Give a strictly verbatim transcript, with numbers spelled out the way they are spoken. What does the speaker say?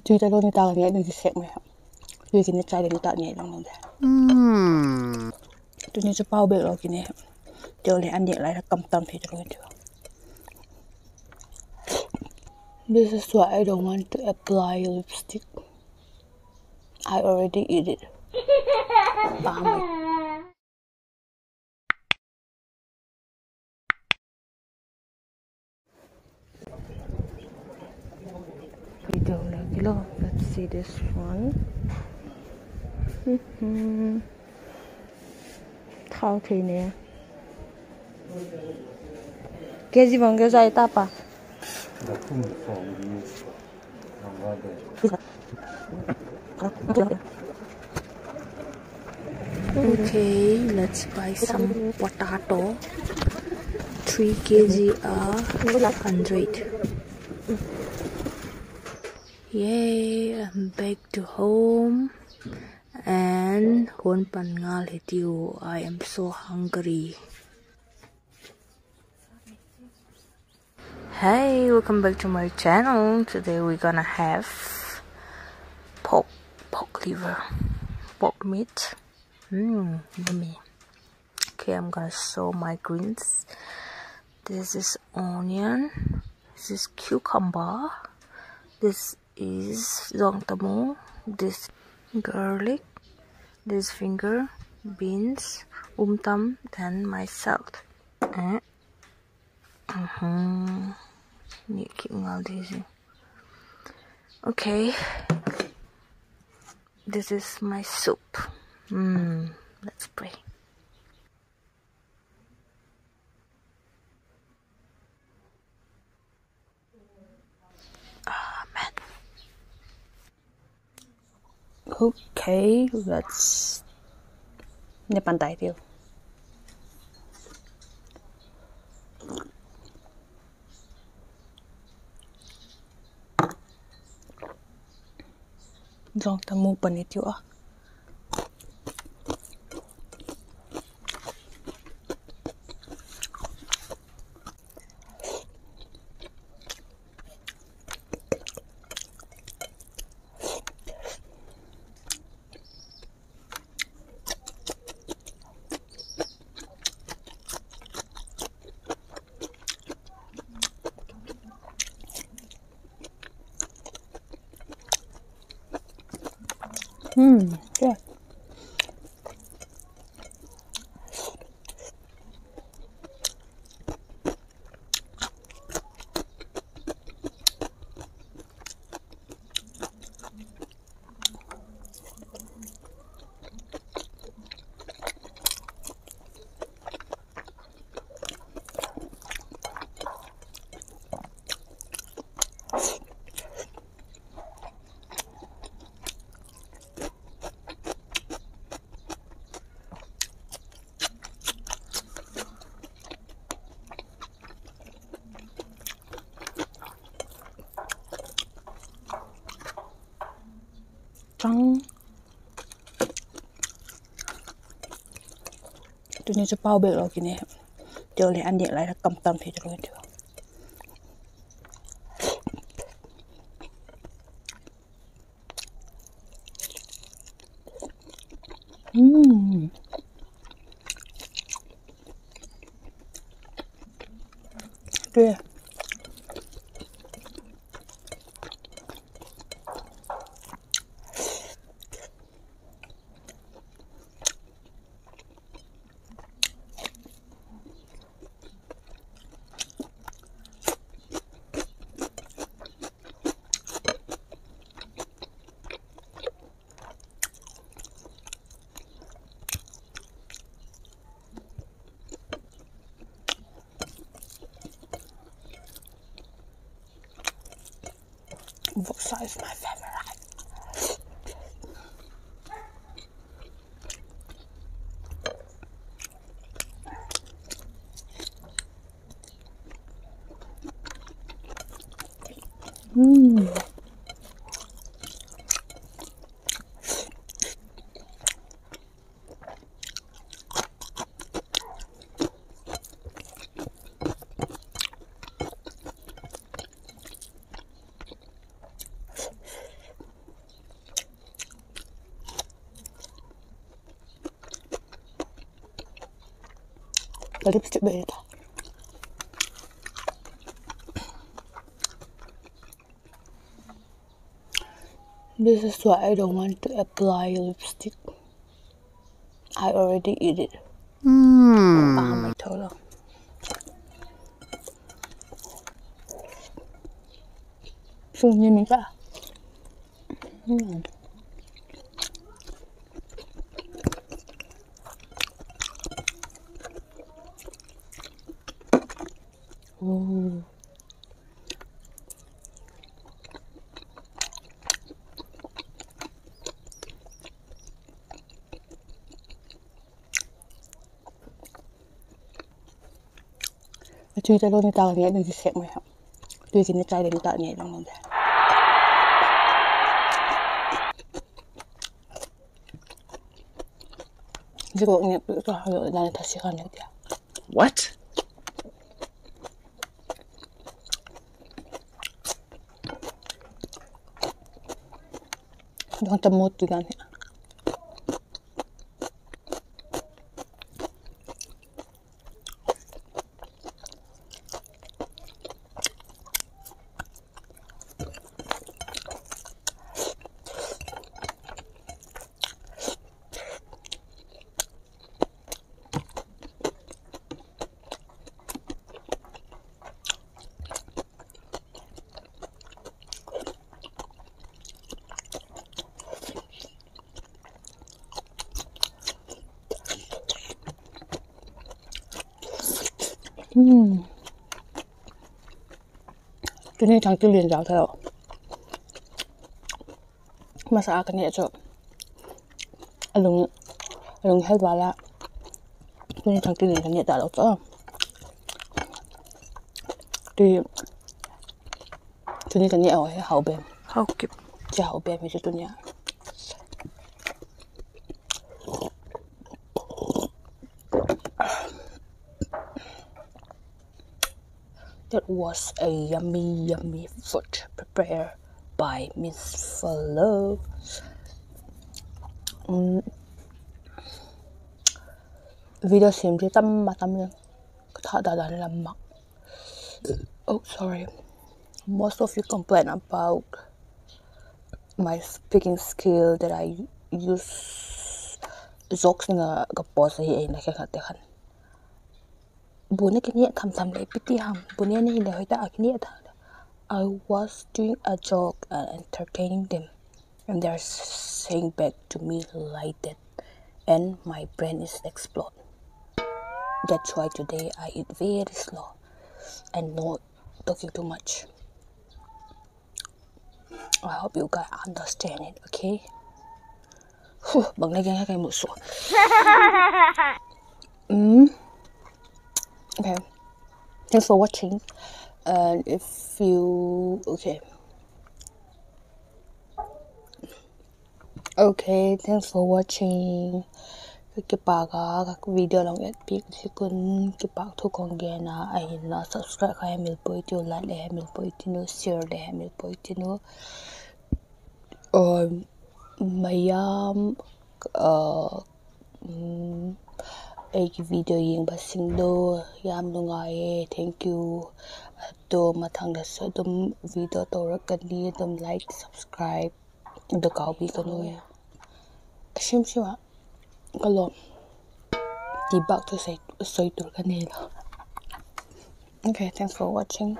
Tui ta lo ni ta ngai ding sek mai. Tui kine chai ding ta ngai ding de. Tuni chu pau bek lo kine. Teu le an nêk lai la kam tam thei ta lo ti. This is why I don't want to apply lipstick. I already eat it. Pau mai. Video le kilo. Let's see this one. Thau thei ne. Kg bang keu zai ta pa. Okay, let's buy some potato. Three K G a hundred. Yay, I'm back to home. And huan pan ngal hi tiu, I am so hungry. Hey, welcome back to my channel. Today we're gonna have pork, pork liver, pork meat. Mm, yummy. Okay, I'm gonna show my greens. This is onion. This is cucumber. This is zong tamu. This garlic. This finger, beans, um tam, then my salt. Eh? Mhm. Ni ki ngal di si. Okay. This is my soup. Mm, let's pray. Amen. Okay, let's ne pan tai tiu. Zong tamu pan i tiu a. Hmm, yeah. Chang. Tuni chu pau bek lo kine. Teu le an nêk lai la kam tam thei ta lo tiu. Voksa is my favorite. Ka lipstick bei ta. This is why I don't want to apply lipstick. I already eat it. Hmm. Ah, mai tho lo. Sung ni mi ta. Hmm. Oh. Tui ta lo ni ta nge ding sek mai ha. Tui kini chai ding ta nge ding de. Zikok nge tu ha lo dan ta si kan tia. What? Dong ta mo tu dan hi. Hmm. Tuni thangtui lian zau tha lo. Masa a ka nêk chu a lung, a lung hel val a. Tuni thangtui lian ka nêk ta lo chu. Tui, tuni ka nêk a hi hau bem. Hau kip. Chi hau bem hi chu tuni a. That was a yummy, yummy food prepared by Miss Falo. Um, video sim ti tam ma tam le ka tha da dan lam mak. Oh, sorry. Most of you complain about my speaking skill that I use jokes nga ka post hi ei na khe khat te khan. Bu ne kini tham tham le piti ham. Bu ne ni le hoi ta a kini tha. I was doing a joke and entertaining them, and they're saying back to me like that, and my brain is explode. That's why today I eat very slow and not talking too much. I hope you guys understand it, okay? Huh, bang na gen ka kai mu su. Mm. Okay. Thanks for watching. And if you, okay. Okay, thanks for watching. Ka kipak a, ka video long et piak zik un, kipak thu kong gen a, ahinla subscribe kha hemil poi tiu, like le hemil poi tiu, share le hemil poi tiu. Um, mayam, uh, um, ei ki video ying ba sing do, yam nungai e, thank you. Atu mathang da sa dum video to rak ka ni dum like, subscribe. Dokau bi ka nuai a. Sim sim a ka lawm. Ti bak tu sei, soi tur ka nei lo. Okay, thanks for watching.